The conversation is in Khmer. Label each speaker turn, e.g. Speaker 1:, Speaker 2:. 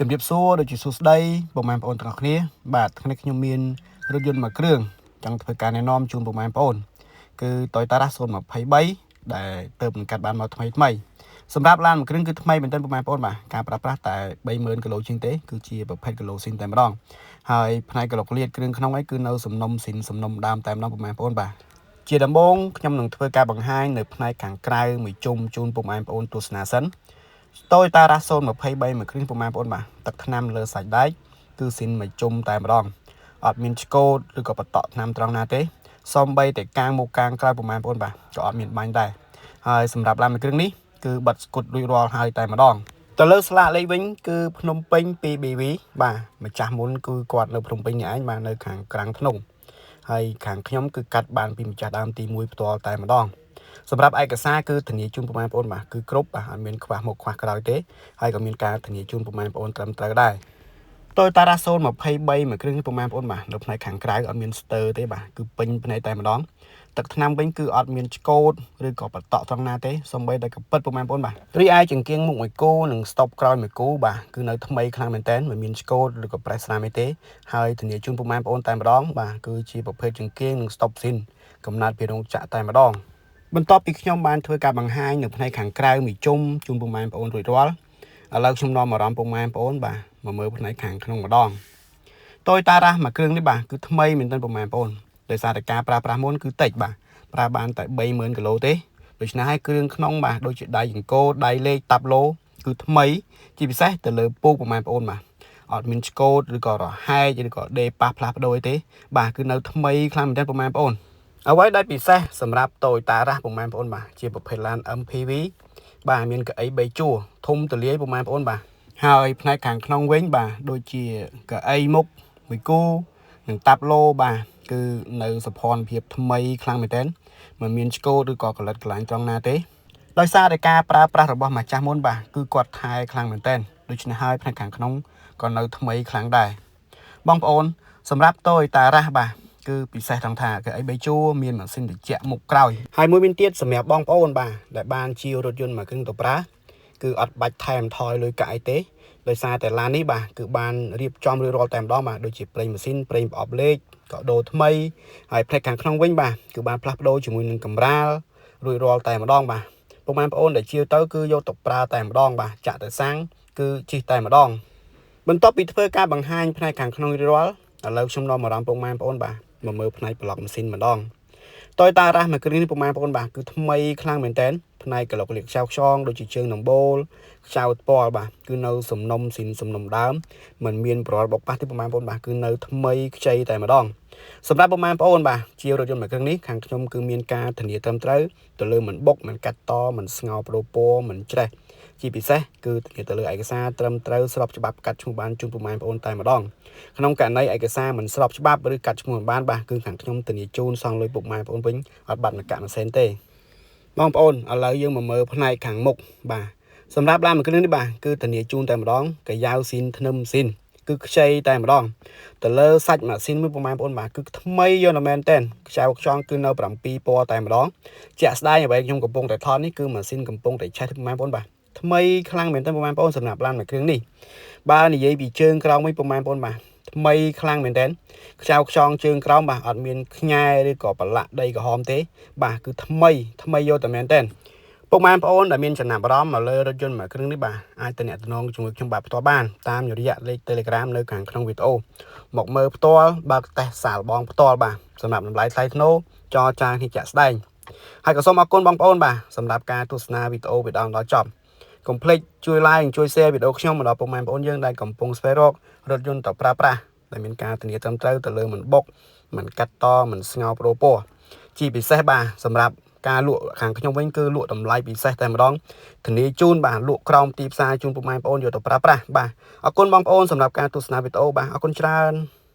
Speaker 1: ជំរាបសួរដូចជាសួស្តីពុកម៉ែបងប្អូនទាំងអស់គ្នាបាទថ្ងៃនេះខ្ញុំមានរថយន្តមួយគ្រឿងចង់ធ្វើការណែនាំជូនពុកម៉ែបងប្អូនគឺ Toyota RAV 023ដែលទើបនឹងកាត់បានមកថ្មីថ្មីសម្រាប់ឡានមួយគ្រឿងគឺថ្មីមែនទែនពុកម៉ែបងប្អូនបាទការប្រើប្រាស់តែ30000គីឡូជាងទេគឺជាប្រភេទគីឡូស៊ីនតែម្ដងហើយផ្នែកកឡុកលៀតគ្រឿងក្នុងអីគឺនៅសំណុំស៊ីនសំណុំដើមតែម្ដងពុកម៉ែបងប្អូនបាទជាដំបូងខ្ញុំនឹងធ្វើការបង្ហាញនៅផ្នែកខាងក្រៅមួយជុំជូនពុកម៉ែបងប្អូនទស្សនាសិន Toyota RAV 023មួយគ្រឿងពុកម៉ែបងប្អូនបាទទឹកថ្នាំលើសាច់ដែកគឺស៊ីនមួយជុំតែម្ដងអត់មានឆ្កូតឬក៏បតក់ថ្នាំត្រង់ណាទេសំបីតែកាងមុខកាងក្រោយពុកម៉ែបងប្អូនបាទក៏អត់មានបាញ់ដែរហើយសម្រាប់ឡានមួយគ្រឿងនេះគឺបិទស្គុតរួចរាល់ហើយតែម្ដងទៅលើស្លាកលេខវិញគឺភ្នំពេញ 2BV បាទម្ចាស់មុនគឺគាត់នៅភ្នំពេញនេះឯងបាទនៅខាងក្រាំងធ្នង់ហើយខាងខ្ញុំគឺកាត់បានពីម្ចាស់ដើមទី1ផ្ទាល់តែម្ដងសម្រាប់ឯកសារគឺធានាជូនពុកម៉ែបងប្អូនបាទគឺគ្រប់បាទអត់មានខ្វះមុខខ្វះក្រោយទេហើយក៏មានការធានាជូនពុកម៉ែបងប្អូនត្រឹមត្រូវដែរ Toyota RAV 023មួយគ្រឿងនេះពុកម៉ែបងប្អូនបាទនៅផ្នែកខាងក្រៅអត់មានស្ទើទេបាទគឺពេញភ្នែកតែម្ដងទឹកថ្នាំវិញគឺអត់មានឆ្កូតឬក៏បតក់ត្រង់ណាទេសំបីតែកពិតពុកម៉ែបងប្អូនបាទរីឯចង្គៀងមុខមួយគូនិងស្តុបក្រោយមួយគូបាទគឺនៅថ្មីខ្លាំងមែនតើមិនមានឆ្កូតឬក៏ប្រេះស្នាមអីទេហើយធានាជូនពុកម៉ែបងប្អូនតែម្ដងបាទគឺជាប្រភេទចង្គៀងនិងស្តុបស៊ីនកំណត់ពីរោងចក្រតែម្ដងបន្ទាប់ពីខ្ញុំបានធ្វើការបង្ហាញនៅផ្នែកខាងក្រៅមួយជុំជូនពុកម៉ែបងប្អូនរួចរាល់ឥឡូវខ្ញុំនាំអារម្មណ៍ពុកម៉ែបងប្អូនបាទមកមើលផ្នែកខាងក្នុងម្ដង Toyota RAV មួយគ្រឿងនេះបាទគឺថ្មីមែនទែនពុកម៉ែបងប្អូនដោយសារតែការប្រើប្រាស់មុនគឺតិចបាទប្រើបានតែ30000គីឡូទេដូច្នេះហើយគ្រឿងក្នុងបាទដូចជាដៃចង្កូតដៃលេខតាប់ឡូគឺថ្មីជាពិសេសទៅលើពូកពុកម៉ែបងប្អូនបាទអត់មានឆ្កូតឬក៏រហែកឬក៏ដេប៉ះផ្លាស់ប្ដូរអីទេបាទគឺនៅថ្មីខ្លាំងមែនទែនពុកម៉ែបងប្អូនអ្វីដែលពិសេសសម្រាប់ Toyota RAV ពុកម៉ែបងប្អូនបាទជាប្រភេទឡាន MPV បាទមានកៅអី3ជួរធំទូលាយពុកម៉ែបងប្អូនបាទហើយផ្នែកខាងក្នុងវិញបាទដូចជាកៅអីមុខមួយគូនិងតាប់ឡូបាទគឺនៅសភនភាពថ្មីខ្លាំងមែនទែនមិនមានឆ្កូតឬក៏កលិតកន្លែងត្រង់ណាទេដោយសារតែការប្រើប្រាស់របស់ម្ចាស់មុនបាទគឺគាត់ថែខ្លាំងមែនទែនដូច្នេះហើយផ្នែកខាងក្នុងក៏នៅថ្មីខ្លាំងដែរបងប្អូនសម្រាប់ Toyota RAV បាទគឺពិសេសត្រង់ថាកៅអី3ជួរមានម៉ាស៊ីនត្រជាក់មុខក្រោយហើយមួយវិញទៀតសម្រាប់បងប្អូនបាទដែលបានជាវរថយន្តមួយគ្រឿងទៅប្រើគឺអត់បាច់ថែមថយលុយកាក់អីទេដោយសារតែឡាននេះបាទគឺបានរៀបចំរួចរាល់តែម្ដងបាទដូចជាប្រេងម៉ាស៊ីនប្រេងប្រអប់លេខក៏ដូរថ្មីហើយផ្នែកខាងក្នុងវិញបាទគឺបានផ្លាស់ប្ដូរជាមួយនឹងកម្រាលរួចរាល់តែម្ដងបាទពុកម៉ែបងប្អូនដែលជាវទៅគឺយកទៅប្រើតែម្ដងបាទចាក់តែសាំងគឺជិះតែម្ដងបន្ទាប់ពីធ្វើការបង្ហាញផ្នែកខាងក្នុងរួចរាល់ឥឡូវខ្ញុំនាំអារម្មណ៍ពុកម៉ែបងប្អូនបាទមកមើលផ្នែកប្លុកម៉ាស៊ីនម្ដង Toyota RAV មួយគ្រឿងនេះពុកម៉ែបងប្អូនបាទគឺថ្មីខ្លាំងមែនតើផ្នែកក្លុកលៀកខ្ចៅខ្យងដូចជាជើងដំបូលខ្ចៅថ្ពាល់បាទគឺនៅសំណុំស៊ីនសំណុំដើមមិនមានប្រវត្តិបុកប៉ះទេពុកម៉ែបងប្អូនបាទគឺនៅថ្មីខ្ចីតែម្ដងសម្រាប់ពុកម៉ែបងប្អូនបាទជារថយន្តមួយគ្រឿងនេះខាងខ្ញុំគឺមានការធានាត្រឹមត្រូវទៅលើមិនបុកមិនកាត់តមិនស្ងោប្រូពណ៌មិនច្រេះជាពិសេសគឺធានាទៅលើឯកសារត្រឹមត្រូវស្របច្បាប់កាត់ឈ្មោះបានជូនពុកម៉ែបងប្អូនតែម្ដងក្នុងករណីឯកសារមិនស្របច្បាប់ឬកាត់ឈ្មោះមិនបានបាទគឺខាងខ្ញុំធានាជូនសងលុយពុកម៉ែបងប្អូនវិញអត់បាត់មួយកាក់មួយសេនទេបងប្អូនឥឡូវយើងមកមើលផ្នែកខាងមុខបាទសម្រាប់ឡានមួយគ្រឿងនេះបាទគឺធានាជូនតែម្ដងកាយ៉ាវស៊ីនធ្នឹមស៊ីនគឺខ្ចីតែម្ដងទៅលើសាច់ម៉ាស៊ីនមួយពុកម៉ែបងប្អូនបាទគឺថ្មីយកតែមែនតែនខ្ចៅខ្ចង់គឺនៅ7ពណ៌តែម្ដងជាក់ស្ដែងអ្វីខ្ញុំកំពុងតែថតនេះគឺម៉ាស៊ីនកំពុងតែឆេះពុកម៉ែបងប្អូនបាទថ្មីខ្លាំងមែនទែនពុកម៉ែបងប្អូនសម្រាប់ឡានមួយគ្រឿងនេះបើនិយាយពីជើងក្រោមវិញពុកម៉ែបងប្អូនបាទថ្មីខ្លាំងមែនទែនខ្ចៅខ្ចង់ជើងក្រោមបាទអត់មានខ្ញែឬក៏ប្រឡាក់ដីក្រហមទេបាទគឺថ្មីថ្មីយកតែមែនទែនពុកម៉ែបងប្អូនដែលមានចំណាប់អារម្មណ៍មកលើរថយន្តមួយគ្រឿងនេះបាទអាចទំនាក់ទំនងជាមួយខ្ញុំបាទផ្ទាល់បានតាមរយៈលេខ Telegram នៅខាងក្នុងវីដេអូមកមើលផ្ទាល់បើកតេស្តសាកល្បងផ្ទាល់បាទសម្រាប់តម្លៃថ្លៃថ្នូរចរចាគ្នាជាក់ស្ដែងហើយក៏សូមអរគុណបងប្អូនបាទសម្រាប់ការទស្សនាវីដេអូពីដើមដល់ចប់កុំភ្លេចជួយ like ជួយ share វីដេអូខ្ញុំមកដល់ពុកម៉ែបងប្អូនយើងដែលកំពុងស្វែងរករថយន្តទៅប្រើប្រាស់ដែលមានការធានាត្រឹមត្រូវទៅលើមិនបុកមិនកាត់តមិនស្ងោប្រូពណ៌ជាពិសេសបាទសម្រាប់ការលក់ខាងខ្ញុំវិញគឺលក់តម្លៃពិសេសតែម្ដងធានាជូនបាទលក់ក្រោមទីផ្សារជូនពុកម៉ែបងប្អូនយកទៅប្រើប្រាស់បាទអរគុណបងប្អូនសម្រាប់ការទស្សនាវីដេអូបាទអរគុណច្រើន។